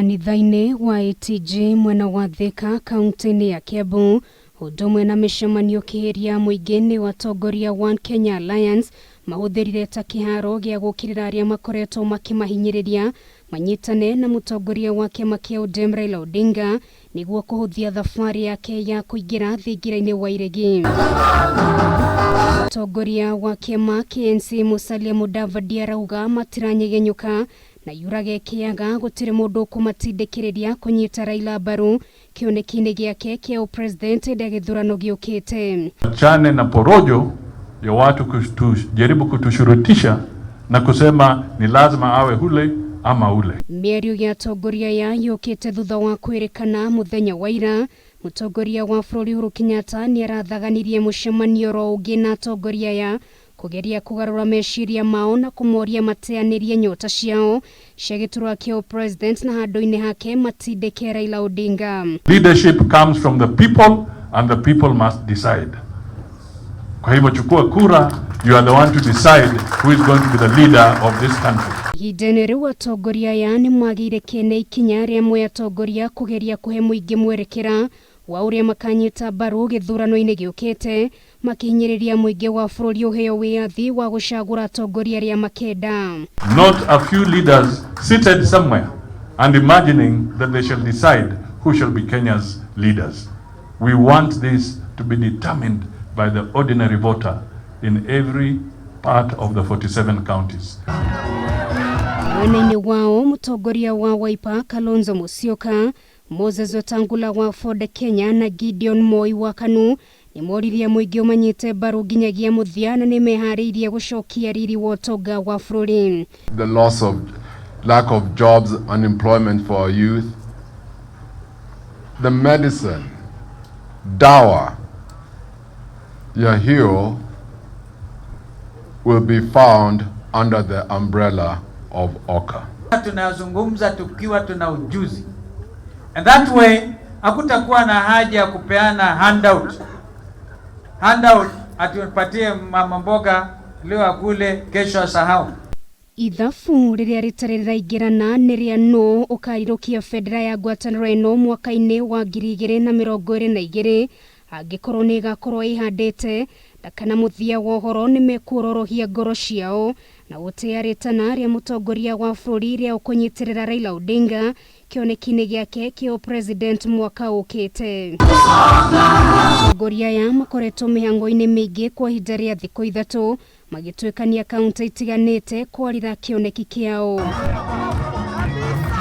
Kanitha-inĩ wa ATG mwena wa Thika kaunti-inĩ ya Kiambu ũndũ ũmwe na mĩcemanio kĩhĩria mũingĩ nĩ atongoria One Kenya Alliance mahũthĩrire ta kĩharo gĩa gũkĩrĩra arĩa makoretwo makĩmahinyĩrĩria manyitane na mũtongoria wa kĩama kĩa ODM Raila Odinga nĩguo kũhũthia thabarĩ yake ya kũingĩra thingira-inĩ wa iregi. Mũtongoria wa kĩama KNC Musalia Mudavadi arauga matiranyegenyũka na yurage kĩaga gũtirĩ mũndũ ũkũmatindĩkĩrĩria kũnyita Raila mbaru kĩoneki-inĩ gĩake kĩa ũpresident hĩndĩ ya gĩthurano gĩũkĩte. Chane na porojo ya watu kujaribu kutushurutisha na kusema ni lazima awe hule ama ule. Mĩario ya atongoria aya yũkĩte thutha wa kwĩrĩkana mũthenya wa ira mũtongoria wa bũrũri Uhuru Kenyatta nĩ arathaganirie mũcemanio oro ũngĩ na atongoria aya kũgeria kũgarũra meciria mao na kũmoria mateanĩrie nyota ciao cia gĩturwa kĩa president na handũ-inĩ hake matindĩke Raila Odinga. Leadership comes from the people and the people must decide. Kwa hivyo chukua kura, you are the one to decide who is going to be the leader of this country. Ihinda-inĩ rĩu atongoria aya nĩ magĩire kĩene ikinya rĩa mwe atongoria kũgeria kũhe mũingĩ mwerekera wa ũrĩa makanyita mbaru gĩthurano-inĩ gĩũkĩte makihinyĩrĩria mũingĩ wa bũrũri ũheo wĩyathi wa gũcagũra atongoria arĩa makenda. Not a few leaders seated somewhere and imagining that they shall decide who shall be Kenya's leaders. We want this to be determined by the ordinary voter in every part of the 47 counties. Mwena-inĩ wao mũtongoria wa Wiper Kalonzo Musyoka, Moses Wetangula wa Ford Kenya na Gideon Moi wa KANU nĩ moririe mũingĩ ũmanyite mbaru nginyagia mũthia na nĩ meharĩirie gũcokia riri wa ũtonga wa bũrũri. The loss of lack of jobs, unemployment for our youth. The medicine, dawa ya hiyo will be found under the umbrella of OKA. Tunazungumza tukiwa tuna ujuzi. And that way hakutakuwa na haja ya kupeana handout. Handout atupatie mama mboga leo akule, kesho asahau. Ithabu rĩrĩa rĩtarĩ rĩraingĩrana nĩ rĩa nũ ũkarirũkia bendera ya ngwatanĩro ĩno mwaka-inĩ wa 2022 angĩkorwo nĩ ĩgakorwo ĩhandĩte na kana mũthia wa ũhoro nĩ mekuororohia ngoro ciao na gũtĩa rĩtana rĩa mũtongoria wa bũrũri rĩa ũkũnyitĩrĩra Raila Odinga kĩoneki-inĩ gĩake kĩa president mwaka ũkĩte. Atongoria aya makoretwo mĩhango-inĩ mĩingĩ kwa ihinda rĩa thikũ 3 magĩtuĩkania kaunti itiganĩte kwarĩra kĩoneki kĩao.